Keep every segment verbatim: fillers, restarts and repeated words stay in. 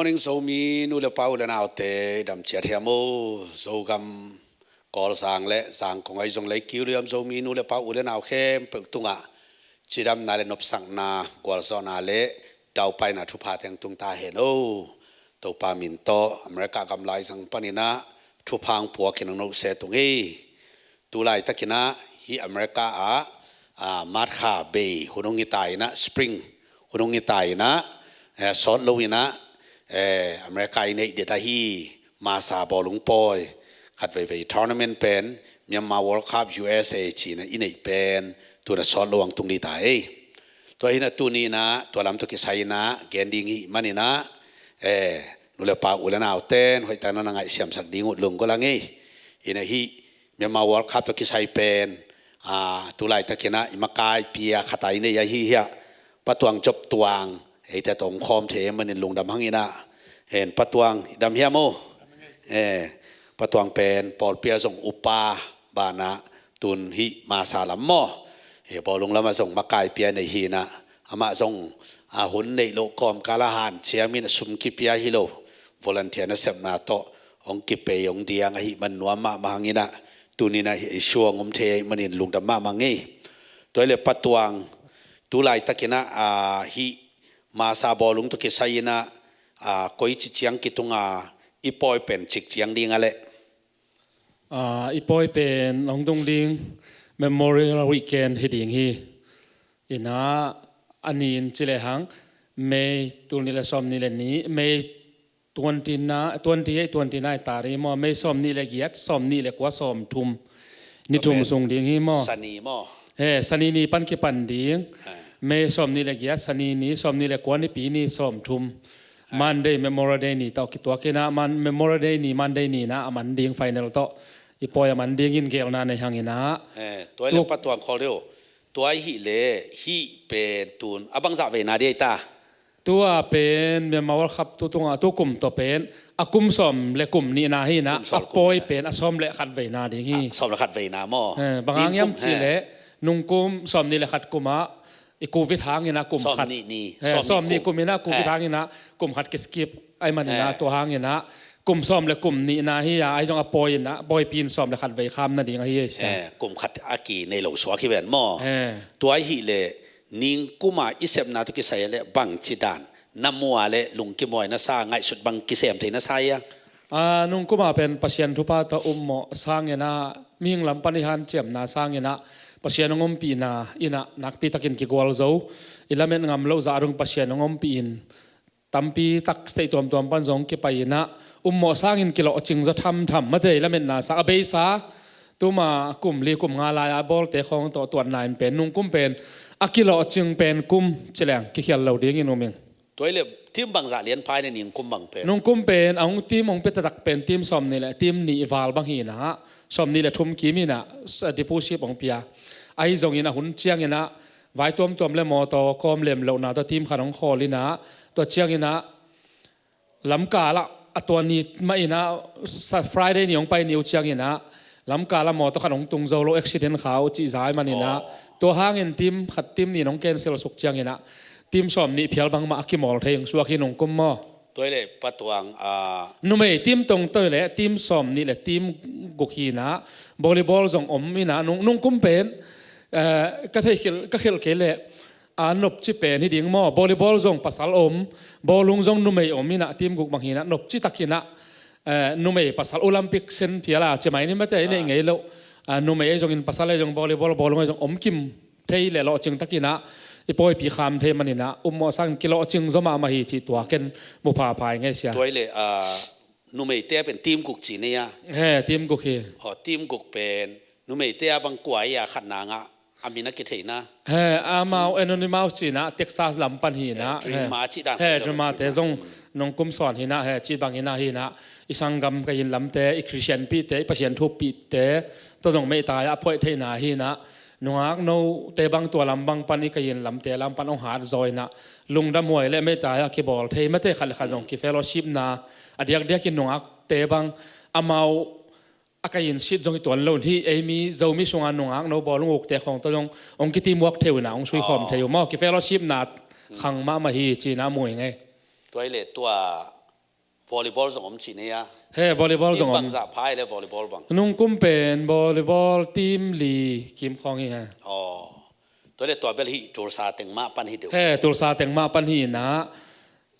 Morning, Zomi nu le pa, u le naute, i dam ciat hiam aw? Zogam, Kawlzang le Zangkong ahi zong lei kiu liam Zomi nu le pa, u le nau khempeuh tungah cidamna le nopsakna, gualzawhna le daupaina thupha teng tung ta hen aw. Topa min tawh America gam laizang panin ah thupha hong puakin hong nohse tung hi. Tu laitakin ah hih America ah, ah, March kha bei hun hong hi ta in ah, spring hun hong hi ta in ah, eh, sawt lo in ah, eh, America i neih det ahi masa bawlung pawi khat veivei tournament pen Myanmar World Cup U S A ci-in ah i neih pen tu-in ah sawt lo hong tung ding ta ei. Tua hi in ah tuni in ah tua lam tawh kisai in ah gen ding i hih manin ah, eh, nu le pa, u le naute in hoihtak na na ngaihsiamsak ding uh lunggulh ing ei. In ah hih Myanmar World Cup tawh kisai pen, ah, tu laitakin ah i makaipi a khat a i nei ahi hiah Pa Tuang Job Tuang, eite tawh hong khawm thei ahih manin lungdam hang in ah. En, Pa Tuang, i dam hiam aw? Eh, Pa Tuang pen pawlpi ah zong upa banah, tu-in hih masa lam maw, eh, bawlung lamah zong makaipi a nei hi in ah. Amah zong, ah, hun neih loh kawmkal ah hanciam in ah sum kipia hi lo, volunteer nasepna tawh hong kipei hong diang ahih man nuam mahmah hang in ah, tuni in ah hih Asia hong om thei ahih manin lungdam mahmah ing ei. Tua hi leh Pa Tuang, tu laitakin ah, ah, hih masa bawlung tawh kisai in ah, ah, koici ciang kitung a i pawi pen cik ciang ding a leh? Ah, i pawi pen hong tung ding Memorial Weekend hi ding hi. In ah, a ni in ci lehang May tul nih le sawm nih le nih, May twenty-nine, twenty-eight, twenty-nine tarih maw, May sawm nih le giat, sawm nih le kua, sawm thum, ni thum sung ding hi maw? Sani maw? He, Sani ni pan kipan ding. Ah. May sawm nih le giat, Sani ni, sawm nih le kua, Nipi ni, sawm thum. Ah. Monday, Memorial Day ni tawh kituak in ah, Mon-, Memorial Day ni, Monday ni in ah a man ding final tawh. I pawi a man dingin gelna nei hang in ah. Eh, tua hi leh Pa Tuang khawl deuh. Tua ahih leh hih pen tu-in a bangzah veina ding hi ta? Tua pen Myanmar World Cup tu tungah, tu kum tawh pen a kum sawm le kum nihna hi in ah, a pawi pen a sawm le khat veina ding hi. Ah, sawm le khat veina maw? Eh, bang hang hiam cih leh, nung kum sawm nih le khat kum ah, i Covid hang in ah kum khat. Sawm nih ni. Eh, sawm nih kum in ah Covid hang in ah kum khat kiskip ahih manin ah, tua hang in ah kum sawm le kum nihna hi a, ahi zong a pawi in ah, pawipi in sawm le khat vei kham nading ahi hi sia. Eh, kum khat a kinei lo suak hi ven maw? Eh. Tua ahih leh, ningkum a i sepna tawh kisai a leh bangci dan na mu a leh lungkim huai na sa, ngaihsut bang kisem thei na sa hia? Ah, nungkum a pen Pasian thupha tawh upmawh sang in ah, mihing lam pan i hanciamna sang in ah, Pasian hong ompihna in ah nakpi takin kigualzo. I lamet ngam loh zah dong Pasian hong ompih in, tampi tak state tuamtuam pan zong kipai in ah, upmawh sangin kilawhcing zaw thamtham, mate, i lametna sang a beisa. Tuma kum li kum nga lai-a bawlte khawng tawh tuatna in pen, nungkum pen a kilawhcing pen kum ci leng kikhial lo dingin um ing. Tua hi leh team bangzah lian phai na, ningkum bang pen? Nungkum pen a hong team hong pia taktak pen team sawm nih le team nih val bang hi in ah, sawm nih le thum kim in ah, sa-, deposit hong pia. Ahi zongin a hun ciangin ah, vai tuamtuam le mawtaw kawm lem lohna tawh team khat hong khawl in ah, tua ciangin ah, lamkal ah, a tua ni mah in ah, sa-, Friday ni hong pai ni uh ciangin ah, lamkal ah mawtaw khat hong tung zo lo, accident kha uh cih za ahih manin ah, tua hangin team khat, team nih in hong cancel suk ciangin ah, team sawm nih phial bangmah a kimawl thei hong suak hi nungkum maw? Tua hi leh Pa Tuang, ah, numei team tawh tawh leh team sawm nih le team guk hi in ah, volleyball zong om in ah, nung, nungkum pen, eh, ka theih khilh, ka khilh kei leh, a nopci pen hi ding maw? Volleyball zong pasal om, bawlung zong numei om in ah, team guk bang hi in ah, nopci tak in ah, eh, numei pasal Olympic sen phial a ci mai ni, mate, i neih ngei loh. Ah, numei ahi zongin pasal ahi zong volleyball, bawlung ahi zong om kim thei leh lawhcing tak in ah i pawipi kham thei manin ah, upmawh sangin kilawhcing zaw mahmah hi cih tua ken mu phapha ing ei sia. Tua hi leh, ah, numeite a pen team guk ci ni a? He, team guk hi. Aw, team guk pen numeite a bang kua hi a, khatna ngah a min a kitheihna? He, amau anonymous ci in ah, Texas lam pan hi in ah. He, Dream Ma cih dan. He, Dream Ma te zong nungkum sawn hi in ah, he, cih bang in ah hi in ah, i sanggam Kayin lamte, i Christian pihte, i Pasian thuppihte tawh zong meitai ah a phoih theihna hi in ah, nungak note bang tua lam bang pan, i Kayin lamte lam pan hong hat zaw in ah, lungdam huai leh meitai ah kibawl thei, mate, khat le khat zong kifellowshipna, a diakdiakin nungakte bang amau a Kayin sit zong i tuan lo in, hih ei mi Zomi sunga nungak no bawlung ukte khawng tawh zong hong kiteam work thei uh in ah, hong suikhawm thei uh maw, kifellowshipna khang mahmah hi ci in ah mu ing ei. Tua hi leh tua Volleyball zong om ci ni a. He, volleyball zong om. Team bangzah pha i le volleyball bang? Nungkum pen volleyball team li kim khawng hi he. Aw. Tua le tua bel hi Tulsa teng mah pan hi deuh. He, Tulsa teng mah pan hi inah,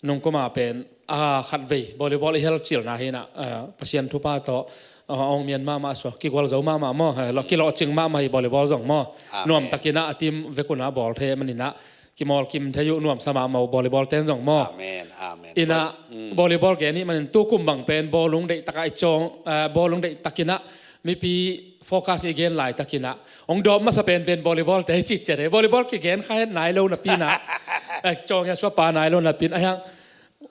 nungkum ah pen a khatvei volleyball i hel cilna hi inah, eh, Pasian thupha tawh, eh, ong mian mahmah suak, kigual zo mahmah maw, he, kilawhcing mahmah hi volleyball zong maw. Amen. Nuamtakinah a team vekunah bawl thei maninah kimawl kim thei uh, nuamsa mahmah uh volleyball ten zong maw. Amen, amen. Inah, mm, volleyball gen ih manin tukum bang pen bawlung deihtakah i cawng, eh, bawlung deihtakinah mipi focus i gen laitakinah ong dawp masa penpen volleyball te hi citciat hi. Volleyball kigen kha het nai lo napinah, eh, cawng ia suapa nai lo napin a hiang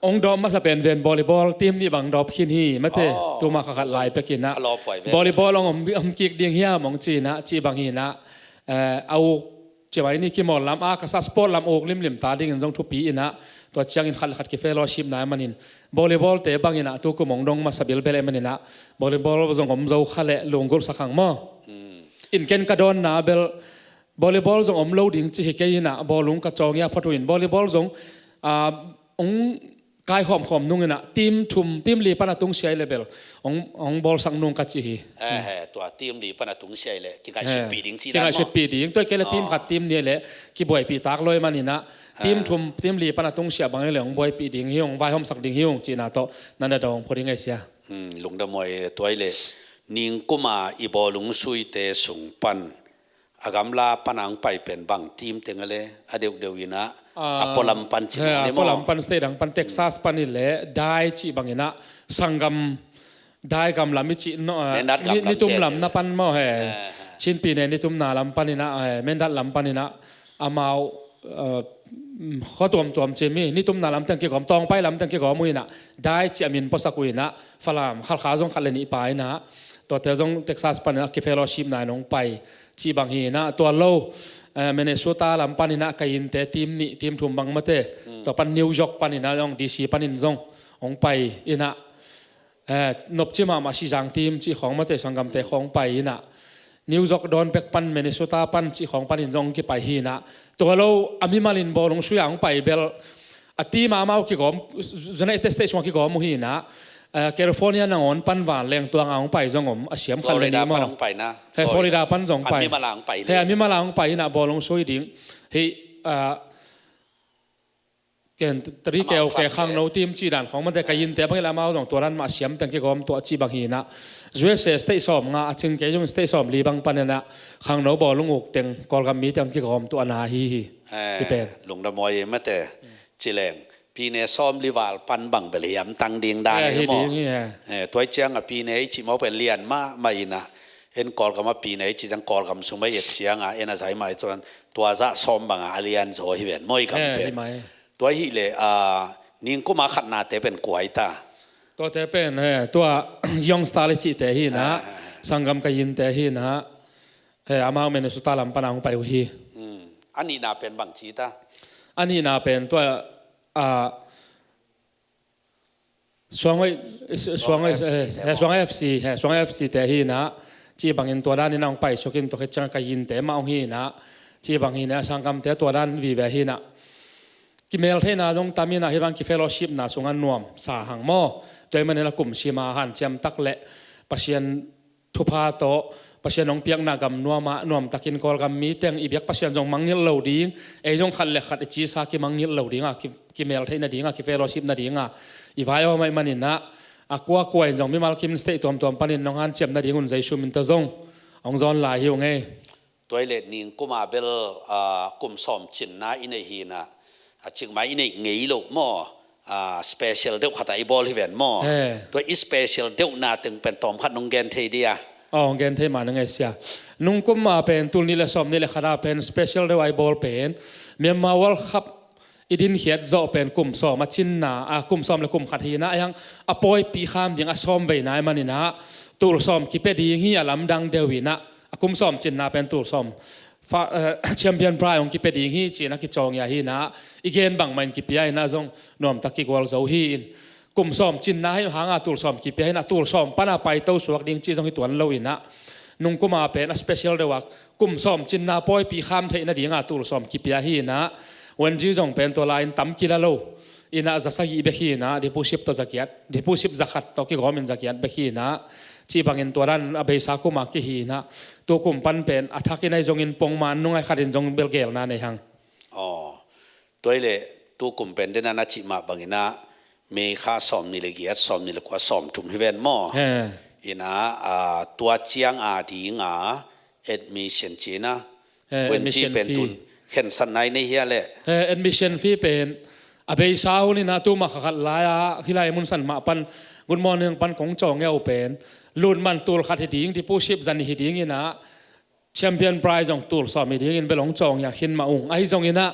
ong dawp masa penpen volleyball team nih bang dawp khin hi mate. Oh, tuma kha khat lai pekinah a lawpuai ve. Volleyball ong om, om kik ding hiam ong cinah, cih bang hinah, eh, a uk Ciamai ni kimawl lam a ka sa sport lam uk limlim ta dingin zong thupi inah, tua ciangin khat le khat kifellowship nai manin volleyball te banginah tukum ong dong masa bilbel e maninah volleyball zong om zo kha le lunggulh sakhang maw. Mm. In ken ka dawnna bel volleyball zong om lo ding ci hi kei inah, bawlung ka cawng ia phot uh in volleyball zong, ah, ong kai khawmkhawm nunginah team thum, team li pana tungsia i level ong, ong bawlsak nung ka ci hi. Eh, he, tua team li pana tungsia i le kingaihsutpih ding ci dan maw? Kingaihsutpih ding. Tua i kei le team khat, team nih le kibuaipih tak loi maninah team thum, team li pana tungsia bang i le ong buaipih ding hi ung, vaihawmsak ding hi ung cihna tawh nan a dawng pho ding ahi sia. Hmm, lungdam huai. Tua i le ningkuma i bawlung suite sung pan a gamla pana ong pai pen bang team teng a le a deuhdeuh inah, a pualam pan cih a pualam pan state dang pan Texas pan i le dai cih banginah sanggam dai gamlam i cih no, ah, nitum lam na pan maw he. Chinpi ne nitumna lam paninah, eh, Mindat lam paninah amau, eh, khua tuamtuam cimi nitumna lam teng kigawm, tawngpai lam teng kigawm uh inah dai cih a min puasak uh inah Falam Khalkha zong khat le nih pa inah tuate zong Texas paninah kifellowship nai nong pai cih bang hi inah, tua lo, eh, Minnesota lam paninah ka innte team nih, team thum bang mate, tua pan New York paninah zong D C panin zong ong pai inah, eh, nopci mahmah Sizang team cih khawng mate sanggamte khawng pai inah, New York dawn pek pan Minnesota pan cih khawng panin zong kipai hi inah, tua lo a mimalin bawlung sui a ong pai bel a team a amau kigawm, United States sungah kigawm uh hi inah, eh, California nangawn pan vanleng tuanga ong pai zong om, a siam khat le nih maw. Florida pan zong pai. He, a mimal a ong pai inah bawlung sui ding hi, ah, ken tari keu ke khangno team cih dan khawng mate ka innte bang i le amau zong tua dan mah siam teng kigawm tuah cih bang hi inah, U S A state sawm nga a cing kei zong state sawm li bang paninah khangno bawlung uk teng Kawlgam mi teng kigawm tuahna hi hi. Eh, hi pen lungdam huai mate. Cileng pine sawm li val pan bang bel hiam tang ding dan hi maw. Eh, tuai cianga pine i cih maw pen lian mahmah inah, en Kawlgam a pine i cih ciang Kawlgam sung mah i et cianga en a zai mah i tuan tua zah sawm banga a lian zaw hi ven maw i gam pen. Tua hi le, ah, ningkuma khatnate pen kua hi ta? Tuate pen, eh, tua Young Star le cihte hi inah, sanggam ka innte hi inah, eh, amau Minnesota lam pana ong pai uh hi. Hmm. A nihna pen bang ci ta? A nihna pen tua, ah, Suang F C, eh, Suang F C, eh, Suang F C te hi inah, cih bangin tua danin a ong pai sukin tua khit ciang ka innte mah ong hi inah, cih bang hi inah, sanggamte tua dan vive hi inah. Kimel theihna zong tam inah, hih bang kifellowshipna sungah nuamsa hang maw. Tua i manin a kum sima hanciam tak le Pasian thupha tawh Pasian hong piakna gam nuamah nuamtakin Kawlgam mi teng i biak Pasian zong mangngilh lo ding, ei zong khat le khat i cisa kimangngilh lo dinga, ki, kimel theih nadinga, kifellowship nadinga i vai awm ahih maninah, a kuakua in zong mimal kim state tuamtuam panin nong hanciam nadingun Jesu min tawh zong hong zawn lai hi ung ei. Tua i le ningkuma bel, ah, kum sawm cinna i neih hi inah, a cikmah i neih ngei lo maw, ah, special deuh khatah i bawl hi ven maw. Tua i special deuhna teng pen tawm khat nong gen thei dia? Aw, hong gen thei mah nang ei sia. Nungkuma pen tul nih le sawm nih le khatah pen special deuh a i bawl pen Myanmar World Cup i dinkhiat zawh pen kum sawm a cinna, ah, kum sawm le kum khat hi inah, a hiang a pawipi kham ding a sawm veina ahih maninah tul sawm kipia ding hi a lamdang deuh inah, a kum sawm cinna pen tul sawm fa, eh, champion prize hong kipia ding hi ci-in a kicawng ia hi inah, i gen bangmah in kipia inah zong nuamtak kigual zo hi in, kum sawm cinna hi hanga tul sawm kipia hi inah, tul sawm pana paito suak ding ci zong hi tuan lo inah, nungkuma pen a special deuh a kum sawm cinna pawipi kham theih nadinga tul sawm kipia hi inah, Wenji zong pen tua lai-in tam kila lo. Inah za sagih bek hi inah, deposit tawh za giat, deposit za khat tawh kigawm in za giat bek hi inah, cih bangin tua dan a beisa kum a kihi inah, tu kum pan pen a thak inah hi zongin pongman nung ai khat in zong bel gelna nei hang. Aw, tua hi leh tu kum pen dena na cih mah bang inah, May kha sawm nih le giat, sawm nih le kua, sawm thum hi ven maw? He. Inah, ah, tua ciang a ding a admission ci inah, Eh, wen ci admission pen fee. Tun khensatna i nei hia leh? Eh, admission fee pen a beisa hun inah tu mah kha khat lai-a, hih lai mun san mah pan, Good Morning pan kong cawng uh pen, lut man tul khat hi ding, deposit za nih hi ding inah, champion prize zong tul sawm hi dingin bel hong cawng hi a khin mah ung. Ahi zong inah,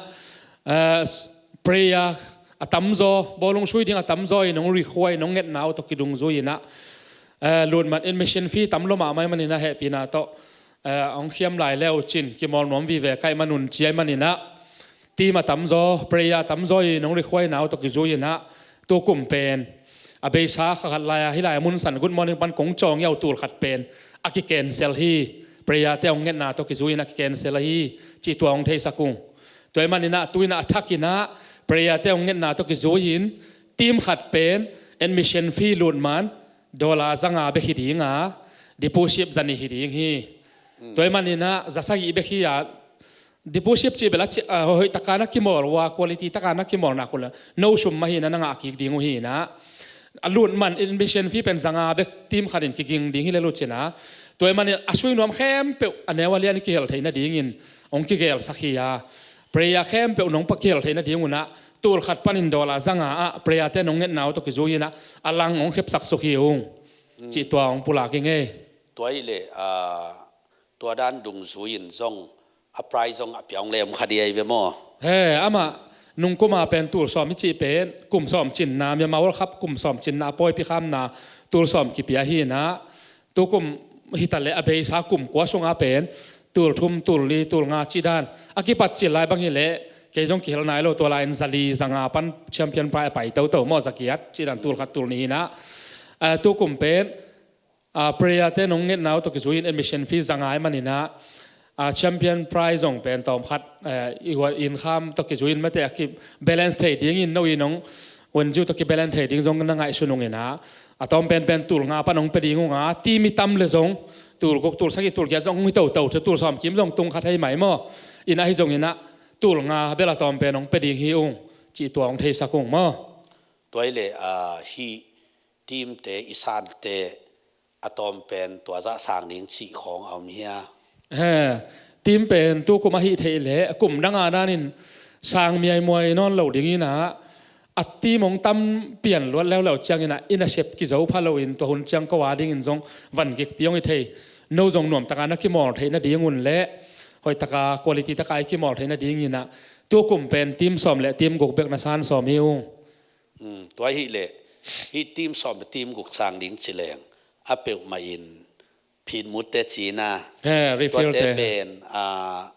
eh, s-, prayer a tamzaw, bawlung sui ding a tamzaw in hong require, in hong ngetna uh tawh kidungzui inah, eh, lut man admission fee tam lo mahmah ahih man inah hehpihna tawh, eh, hong khiam lai le uh cin, kimawl nuam vive ka hih man un ci ahih man inah, team a tamzaw, prayer a tamzaw in hong require-na uh tawh kizui inah, tu kum pen a beisa kha khat lai-a, hih lai mun san Good Morning pan kong cawng uh tul khat pen a ki-cancel hi. Prayer-te hong ngetna tawh kizui inah ki-cancel ahi, cih tua hong theisak ung. Tua ahih man inah tu inah a thak inah prayer-te hong ngetna tawh kizui in, team khat pen admission fee lut man dollar za nga bek hi ding a, deposit za nih hi ding hi. Tua ahih man inah za sagih bek hi a, deposit cih bel a ci-, a, hoih taka na kimawl uh a, quality taka na kimawl nak uh leh, no sum mah hi inah na ngah kik ding uh hi inah. A lut man admission fee pen za nga bek team khat in kiging ding hi leh lut ci inah. Tua ahih man inah a sui nuam khempeuh a neu a lian kihel theih nadingin hong kigelsak hi a. Prayer khempeuh nong pa kihel theih nading un ah, tul khat panin dollar za nga ah prayer-te nong ngetna uh tawh kizui inah, a lang hong khepsak suk hi ung. Cih tua hong pulak ing ei. Tua hi leh, ah, tua dan dungzui in zong a prize zong a pia hong lem kha ding ahi ve maw? He, amah nungkum a pen tul sawm i cih pen kum sawm cinna, Myanmar World Cup kum sawm cinna a pawipi khamna tul sawm kipia hi inah, tu kum hi ta leh a beisa kum kua sung a pen tul thum, tul li, tul nga cih dan a kipat cil lai bang hi leh, kei zong kihel nai lo, tua lai-in za li, za nga pan champion prize a pai toto maw, za giat cih dan, tul khat, tul nih hi inah. Ah, tu kum pen ah, prayer-te nong ngetna uh tawh kizui in admission fee za nga ahih man inah, ah, champion prize zong pen tawm khat, eh, i wa-, income tawh kizui in mate a ki-balance thei dingin, no i nong wen ziu tawh ki-balance thei ding zong na ngaihsun ung inah, a tawm penpen tul nga pan hong pia ding ung a, team i tam leh zong tul guk, tul sagih, tul giat zong hi toto, tul sawm kim zong tung kha thei mai maw? Inah ahi zong inah tul nga bel a tawm pen hong pia ding hi ung, cih tua hong theisak ung maw? Tua hi leh, ah, hih team-te i sante a tawm pen tua zah sang ding cih khawng a om hia? He, team pen tu kum ahih theih leh kum dang a danin sang miaimuai nawn lo ding inah, a team hong tam pian luat leuleu ciang inah, i nasep kizo pha loin tua hun ciang ko a dingin zong van gikpi hong hi thei. No zong nuamtaka na kimawl theih nading un leh, hoihtaka, quality taka i kimawl theih nading inah, tu kum pen team sawm le team guk bek na san sawm hi ung. Hmm, tua hi leh, hih team sawm le team guk sang ding ci leng, a peuhmah in Phitmut-te ci inah. He, Refill-te. Tuate pen, ah,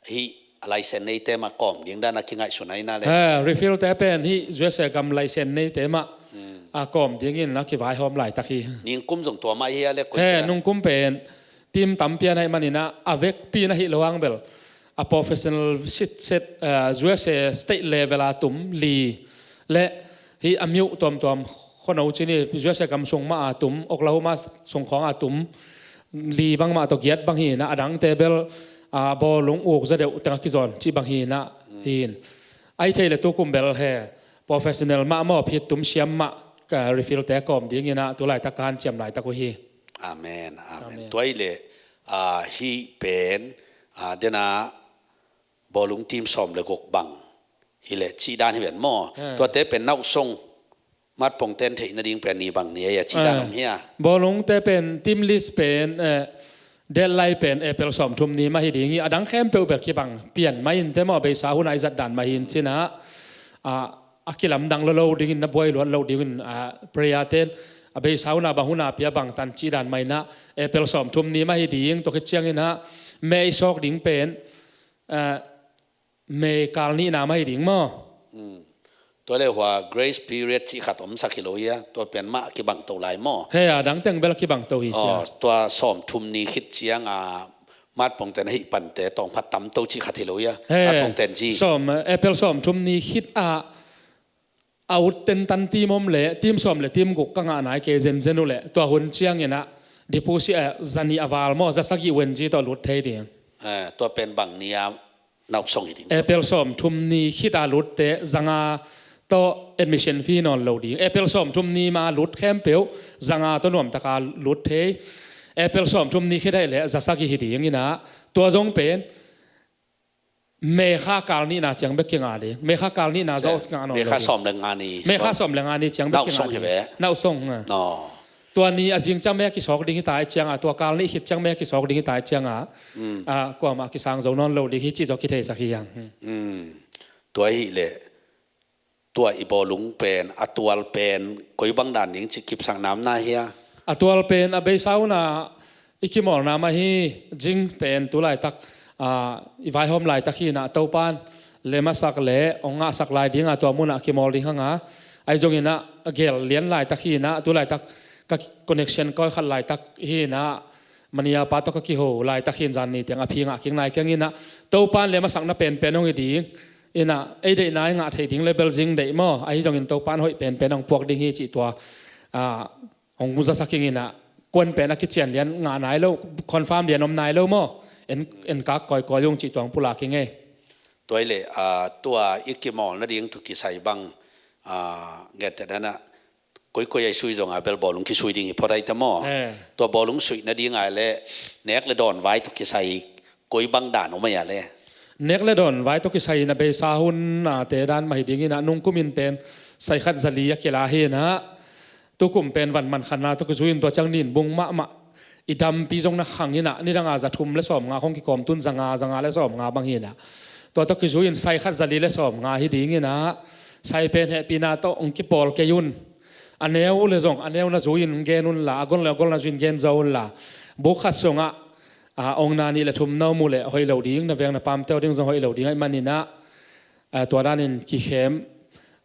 hih a license neite mah kawm ding dan a kingaihsun ahi inah leh. He, Refill-te pen hih U S A gam license neite mah, hmm, a kawm dingin a kivaihawm laitak hi. Ningkum zong tua mah hi a leh koi ci inah. He, nungkum pen team tam pian ahih man inah, a vekpi na hih lo hang bel, a professional sit set, eh, U S A state level a tum li leh, hih a miuh tuamtuam khuano ci ni, U S A gam sung mah a tum, Oklahoma sung khawng a tum li bangmah tawh giat bang hi inah, a dangte bel, ah, bawlung uk za deuh teng a kizawn cih bang hi inah, hi in. Ahih theih leh tu kum bel he, professional mah maw, phit tum siam mah, ka Refill-te kawm ding inah, tu laitak ka hanciam laitak uh hi. Amen, amen. Amen. Tua hi leh, ah, hih pen, ah, dena bawlung team sawm le guk bang hi leh cih dan hi ven maw? He. Tuate pen na uh song, Mat Pongten theih nading pen ni bang ni a, cih dan, he, om hia? Bawlungte pen team list pen, eh, deadline pen April sawm thum ni mah hi ding hi, a dang khempeuh bel kibang pian mah in te maw, a beisa hun a i zat dan mah hi in ci inah, ah, a kilamdang lo lo dingin, na buai luat lo dingin, ah, prayer-ten a beisa hun a bang hun a pia bangtan cih dan mah inah, April sawm thum ni mah hi ding, tua khit ciang inah May sawk ding pen, ah, May kal nihna mah hi ding maw? Hmm. Tua leh hua grace period cih khat omsak hi lo hia, tua pen mah kibang to lai maw? He, a dang teng bel kibang to hi sia. Aw, tua sawm thum ni khit ciang a Mat Pongten a hih pante tawm khat tam to cih khat hi lo hia? He, Mat Pongten ci. Sawm, eh, April sawm thum ni khit a a ut tentan team om leh team sawm le team guk ka ngah nai kei zenzen uh leh tua hun ciangin ah deposit, eh, za nih a val maw, za sagih wenji tawh lut thei ding. Eh, tua pen bang ni-a na uk song hi ding? April sawmthum ni khit a lutte za nga tawh admission fee nawn lo ding. April sawmthum ni ma lut khempeuh za nga tawh nuamtaka lut thei. April sawmthum ni khit ahih leh za sagih hi ding in ah, tua zong pen May kha kal nihna ciang bek kingah ding. May kha kal nihna zawh ngah nawn lo ding. May kha sawm le nga ni. May kha sawm le nga ni ciang bek kingah ding. Na uk song hi ve. Na uk song, ah. Tua ni a zing ciang May a kisawk ding hi ta ahih ciangah, tua kal nih khit ciang May a kisawk ding hi ta ahih ciangah, ah, kuamah kisang zo nawn lo ding hi cih zawh kitheisak hi hang. Tua ahih leh tua i bawlung pen, a tual pen koi bang dan ding cih kipsak nam na hia? A tual pen a beisa hun ah i kimawlna mah hi. Zing pen tu laitak, ah, i vaihawm laitak hi in ah, Topan lem a sak le hong ngahsak lai ding a, tua munah kimawl ding hang a. Ahi zongin ah a gel lian laitak hi in ah, tu laitak ka connection kawi khat laitak hi in ah, Manila pa tawh ka kiho laitak hi in zan ni tiang a phi ngah kik nai keng in ah, Topan lem a sakna penpen hong hi ding in ah, ei deihna i ngah theih ding le bel zing deih maw, ahi zongin Topan hoih penpen hong puak ding hi cih tua, ah, hong zasak ing in ah, kuan pen a kician lian ngah nai lo, confirm lian om nai lo maw, en, en kak kawikawi ung cih tua hong pulak ing ei. Tua ahih leh, ah, tua i kimawl nading tawh kisai bang, ah, ngeteh dan ah, koikoi a i sui zong a bel bawlung kisui ding hi phot ai ta maw? Eh. Tua bawlung suih nading a le nek le dawn vai tawh kisai koi bang dan om ai a le? Nek le dawn vai tawh kisai in a beisa hun a te dan mah hi ding in ah, nungkum in pen sai khat za li a kila hi in ah, tukum pen van man khatna tawh kizui in tua ciang nin bung mahmah i dampi zong na khang in ah, nidang a za thum le sawm nga khong kikawm tun za nga, za nga le sawm nga bang hi in ah, tua tawh kizui in sai khat za li le sawm nga hi ding in ah, sai pen hehpihna tawh hong kipawl kei un. A neu le zong a neu na zui in gen un la, a gol le a gol na zui in gen zo un la, buk khat sungah, ah, ong na nih le thum na om uh leh hoih lo ding, na veng na pamte uh ding zong hoih lo ding ahih manin ah, ah, tua danin kikhem,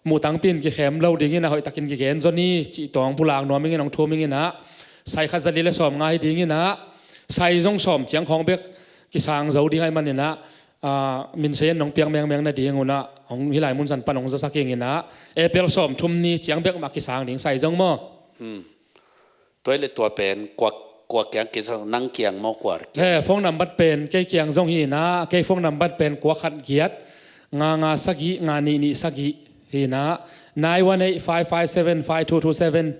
muhtangpi in kikhem lo ding in ah, hoihtakin kigen zaw ni cih tua hong pulak nuam ing in, hong thum ing in ah, sai khat za li le sawm nga hi ding in ah, sai zong sawm ciang khawng bek kisang zo ding ahih manin ah, ah, min sei in nong piak mengmeng nading un ah, hong hih lai mun zan pan hong zasak ing in ah, April sawmthum ni ciang bek mah kisang ding sai zong maw? Tua ahih leh tua pen kua, kua kiang kisa, nang kiang maw, kua kiang? He, phone number pen kei kiang zong hi in ah, kei phone number pen kua khat giat, nga nga sagih, nga nih nih sagih hi in ah, nine one eight five five seven five two two seven.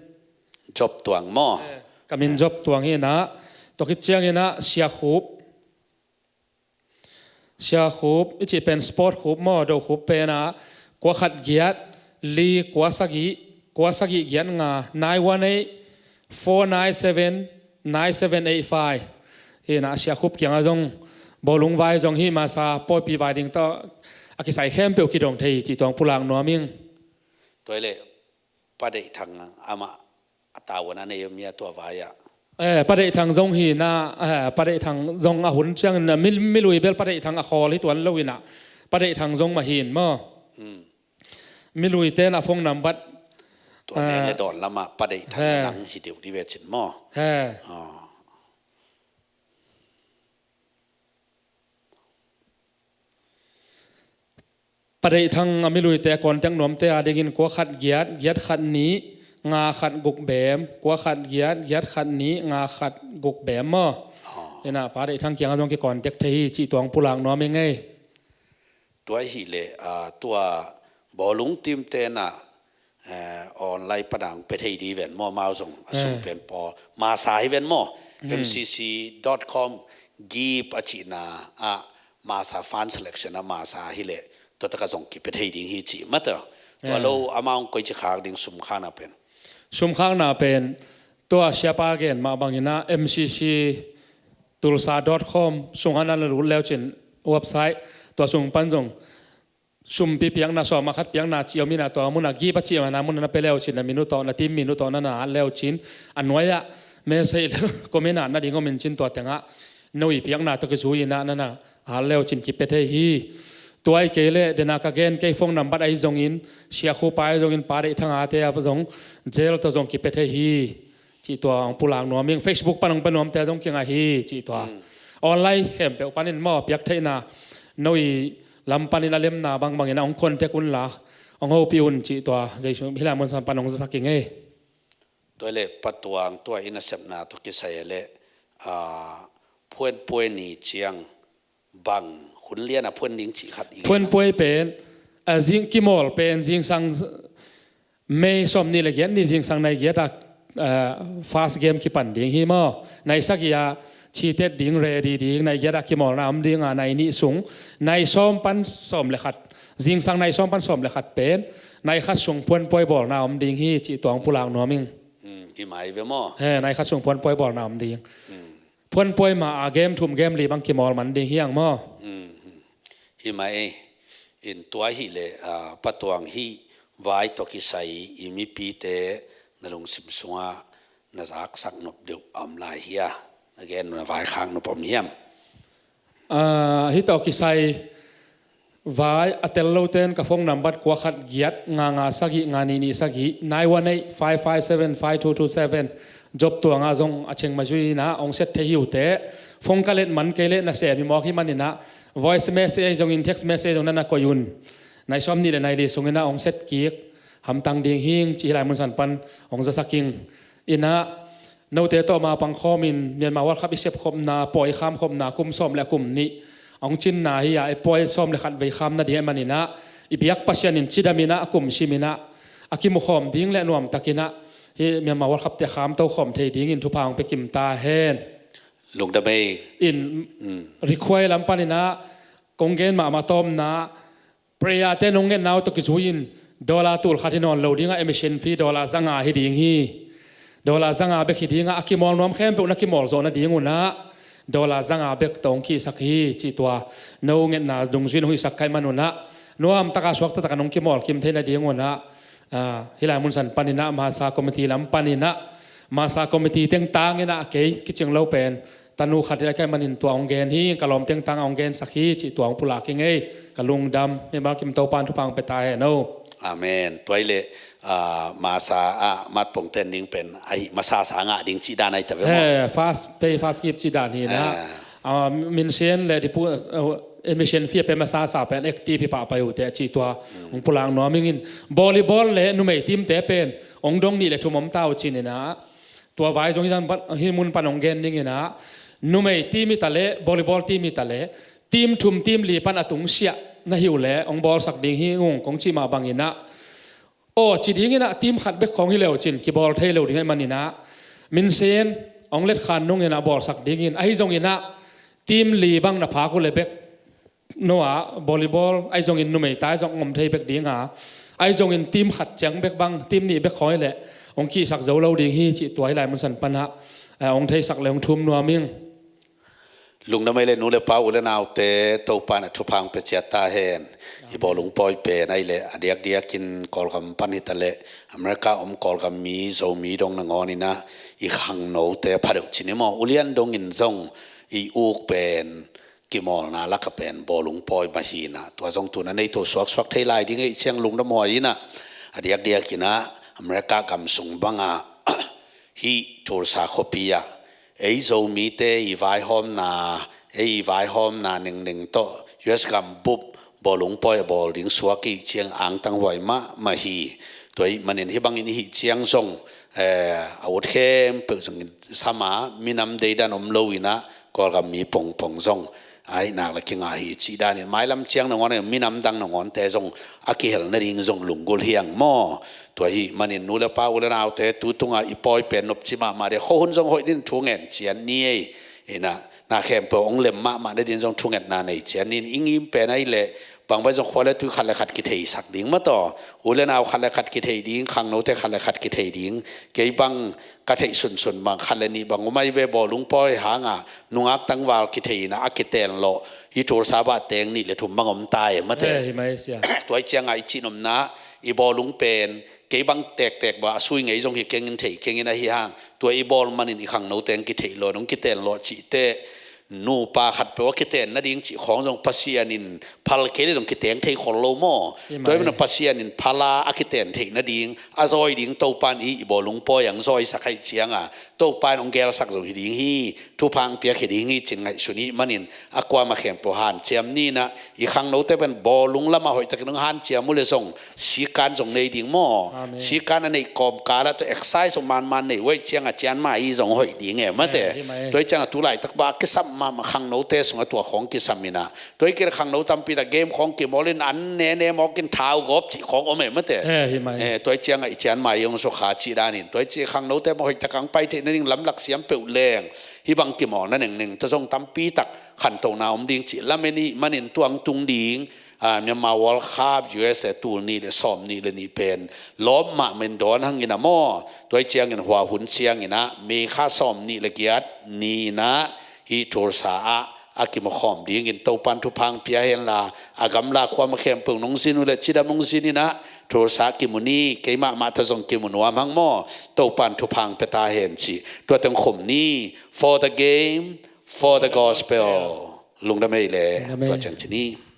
Job Tuang maw? He, ka min Job Tuang hi in ah, tua khit ciangin ah Sia Khup, Sia Khup, i cih pen sport khup maw, do khup pen ah, kua khat giat, li kua sagih, kua sagih giat nga, nine one eight four nine seven nine seven eight five. Hi in ah Sia Khup kiangah zong, bawlung vai zong hi masa, pawipi vai ding tawh a kisai khempeuh kidong thei cih tua hong pulak nuam ing. Tua ahih leh Pa Deih Thang amah a tavuan a nei om hia tua vai-ah? Eh, Pa Deih Thang zong hi in ah, eh, Pa Deih Thang zong a hun ciangin ah, mi, milui bel Pa Deih Thang a khawl hi tuan lo in ah, Pa Deih Thang zong mah hi in maw? Hmm. Milui ten a phone number, tua nek le dawn lamah Pa Deih Thang nang hi deuh dih ve cin maw? He. Ah. Pa Deih Thang a miluite a contact nuamte a dingin kua khat giat, giat khat nih, nga khat guk bem, kua khat giat, giat khat nih, nga khat guk bem maw? Oh. Hi in ah Pa Deih Thang kiangah zong ki contact thei hi cih tua hong pulak nuam ing ei. Tua ahih leh, ah, tua bawlung team ten ah, eh, online pan a hong pia thei ding hi ven maw, amau zong a sum pen pawl masa hi ven maw? M C C dot com give a cihna ah masa, fund selection ah masa hi leh tua takah zong kipia thei ding hi cih mah ta. Tua lo amau hong koici khak ding, sum khakna pen? Sum khakna pen tua siapa gen mah bangin ah M C C tulsa dot com sungah na lut leucin, website tua sung pan zong sumpi piakna, sawm ah khat piakna cih om in ah, tua munah give a cih om in ah, munah na pia leucin, na min uh tawh, na team min uh tawh na na at leucin, a nuai-ah message le comment ah na ding om in cin, tua tengah no i piakna tawh kizui in ah na na at leucin kipia thei hi. Tua ahih kei leh dena ka gen kei phone number ahi zongin, Sia Khup ahi zongin, Pa Deih Thang a te ah zong, Zelle tawh zong kipia thei hi. Cih tua hong pulak nuam ing, Facebook pan hong pia nuamte zong kingah hi cih tua. Online khempeuh panin maw, piak theihna, no i lam panin a lemna bangbangin ah hong contact un la, hong hopih un cih tua Jesu hih lai mun san pan hong zasak ing ei. Tua leh Pa Tuang, tua i nasepna tawh kisai leh, ah, Phuanpuai ni ciang bang hun lian a phuan ding cih khat i gen a? Phuanpuai pen, ah, zing kimawl pen zingsang May sawm nih le giat ni zingsang nai giat a, ah, first game kipan ding hi maw. Nai sagih a cheated ding, ready ding, nai giat a kimawlna om ding a, nai nih sung, nai sawm pan sawm le khat, zingsang nai sawm pan sawm le khat pen nai khat sung Phuanpuai bawlna om ding hi cih tua hong pulak nuam ing. Hmm, hi mai ve maw? He, nai khat sung Phuanpuai bawlna om ding. Hmm. Phuanpuai mah a game thum game li bang kimawl man ding hi hang maw? Hmm, hmm. Hi mai ei. In tua hi leh, ah, Pa Tuang, hih vai tawh kisai i mipite na lungsim sungah na zaksak nop deuh a om lai hia? Na gen, na vaikhak nop om hiam? Ah, hih tawh kisai vai a tel lote'n ka phone number kua khat giat nga nga sagih nga nih nih sagih, nine one eight five five seven five two two seven. Job Tuang ah zong a cheng ma zui in ah hong set thei hi uh teh. Phone ka let man kei leh nasem hi mawk hi man in ah voice message zongin text message zong na na koih un. Nai sawm nih le nai li sung in ah hong set kik hamtang ding hing cih hih lai mun san pan hong zasak ing. In ah note tawh ma pang khawm in Myanmar World Cup i sep khopna, pawi kham khopna, kum sawm le kum nih a hong cinna hi a, i pawi sawm le khat vei kham nading ahih man in ah i biak Pasian in cidam in ah, a kum sim in ah a kimu khawm ding le nuamtak in ah hih Myanmar World Cup teh a kham to khawm thei dingin thupha hong pia kim ta hen. Lungdam ei. In, mm, request lam pan in ah kong gen mahmah tawmna, prayer te nong ngetna uh tawh kizui in dollar tul khat hi nawn lo ding a, admission fee dollar za nga hi ding hi. Dollar za nga bek hi ding a, a kimawl nuam khempeuh na kimawl zawh nading un ah dollar za nga bek tawh hong kihsak hi cih tua no ngetna dungzui in hong hisak ka hih man un ah nuamtak a suakta tak a nong kimawl kim thei nading un ah, ah, hih lai mun san pan in ah Masa Committee lam pan in ah, Masa Committee teng tang in ah kei kicing lo pen tanu khat in ah ka hih man in tua hong gen hi. Ka lawm teng tang a hong gensak hi cih tua hong pulak ing ei. Ka lungdam. Mimal kim Topa'n thupha hong pia ta hen o. Amen. Tua hi leh, ah, Masa ah Mat Pongten ding pen ahi masasa ngah ding cih dan ahi ta ve maw? He, first pay first give cih dan hi in ah. Ah. Ah, Minsen le Dipu, ah, admission fee a pia masasa pen active hi pahpah uh teh cih tua, mm, hong pulak nuam ing in. Volleyball le numei team te pen hong dong nih le thum om ta uh cin in ah. Tua vai zong hih zan pan, hih mun pan hong gen ding in ah, numei team hi ta leh, volleyball team hi ta leh, team thum team li pan a tungsiah na hi uh leh hong bawlsak ding hi ung kong cih mah bang in ah. Aw, ci ding in ah team khat bek khawng hi le uh cin kibawl thei lo ding ahih man in ah, Minsen hong letkhan nung in ah bawlsak ding in, ahi zong in ah team li bang na phak uh leh bek no ah volleyball ahi zongin numei ta ahi zong om thei bek ding a, ahi zongin team khat ciang bek bang, team nih bek khawng hi leh hong kihsak zo lo ding hi cih tua hih lai mun san pan ah, eh, hong theisak le hong thum nuam ing. Lungdam ei le nu le pa, u le naute, Topa'n a thupha hong pia ciat ta hen. I bawlung pawi pen ahi leh a diakdiakin Kawlgam pan hi ta leh America om Kawlgam mi, Zomi dong nangawn in ah i khangnote pha deuh cin hi maw? U Lian dong in zong i uk pen kimawlna lak ah pen bawlung pawi mah hi in ah, tua zong tu-in a nei to suaksuak thei lai ding ei ciang lungdam huai in ah, a diakdiakin ah America gam sung bang ah hih Tulsa khuapi ah ei Zomite i vaihawmna, ei i vaihawmna nengneng tawh U S gam bup bawlung pawi a bawl ding suak i hih ciang angtang huai mahmah hi. Tua ahih manin hih bangin i hih ciang zong, eh, a ut khempeuh zong sam a, minam deidan om lo in ah Kawlgam mi pongpong zong a hih nak leh kingah hi cih danin, mailam ciang nangawn, minam dang nangawnte zong a kihel nading zong lunggulh hi hang maw? Tua ahih manin nu le pa, u le naute, tu tungah i pawi pen nopci mahmah ding, khuahun zong hoih dingin thu ngen ciat ni ei. In ah na khempeuh hong lem mahmah nadingin zong thungetna nei ciat ni. I ngim pen ahi leh bangbai zong khua le tui khat le khat kitheisak ding mah tawh, u le nau khat le khat kithei ding, khangnote khat le khat kithei ding. Kei bang ka theih sunsun bang khat le nih bang om ahi ve, bawlung pawi hang a nungak tangval kithei in ah a kitenlawh hih Tulsa bah teng nih le thum bang om ta e mate. He, hi mai sia. Tua ahih ciang a i cih nopna, i bawlung pen kei bang tektek bang a sui ngei zong hi keng in, thei keng in, ahi hang tua i bawl manin i khangnote hong kitheih lawh, hong kitenlawh cih teh nupa khatpeuh a kiten nading cih khawng zong Pasian in phal kei le zong kiteng thei khol lo maw? Hi mai. Tua hi manin Pasian in phala a kiten theih nading a zawi ding Topa in i, i bawlung pawi ang zawisak ahih cianga Topa in hong gelsak zo hi ding hi, thupha hong piak hi ding hi cin ngaihsun i hih manin a kuamah khempeuh hanciam ni in ah, i khangnote pen bawlung lamah hoihtakin hong hanciam uh le zong sikan zong nei ding maw? Amen. Sikan a neih kawmkal ah tua exercise zong manman nei uh ahih cianga cianmah i zong hoih ding e mate. Eh, hi mai. Tua ahih cianga tu laitak bang a kisam mahmah khangnote sungah tua khawng kisam in ah, tua hi kei le khangno tampi tak game khawng kimawl in an nene mawk in thau gawp cih khawng om e mate. Eh, hi mai. Eh, tua ahih cianga i cianmah i hong sukha cih danin, tua ahih ciang khangnote mah hoihtak ang pai theih nading lamlak siam peuh leng, hih bang kimawlna nengneng tawh zong tampi tak khantohna om ding cih lamen i hih manin tua hong tung ding, ah, Myanmar World Cup U S A tul nih le sawm nih le nih pen lawp mahmah in dawn hang in ah maw? Tua ahih ciangin hua hun ciangin ah May kha sawm nih le giat ni in ah hih Tulsa ah a kimu khawm dingin Topa in thupha hong pia hen la, a gamla kuamah khempeuh nong zin uh le cidam hong zin in ah Tulsa ah kimu ni, keimah mah tawh zong kimu nuam hang maw? Topa in thupha hong pia ta hen ci. Tua teng khum ni. For the game, for the gospel. Lungdam ei le. Lungdam ei. Tua ciang ci ni.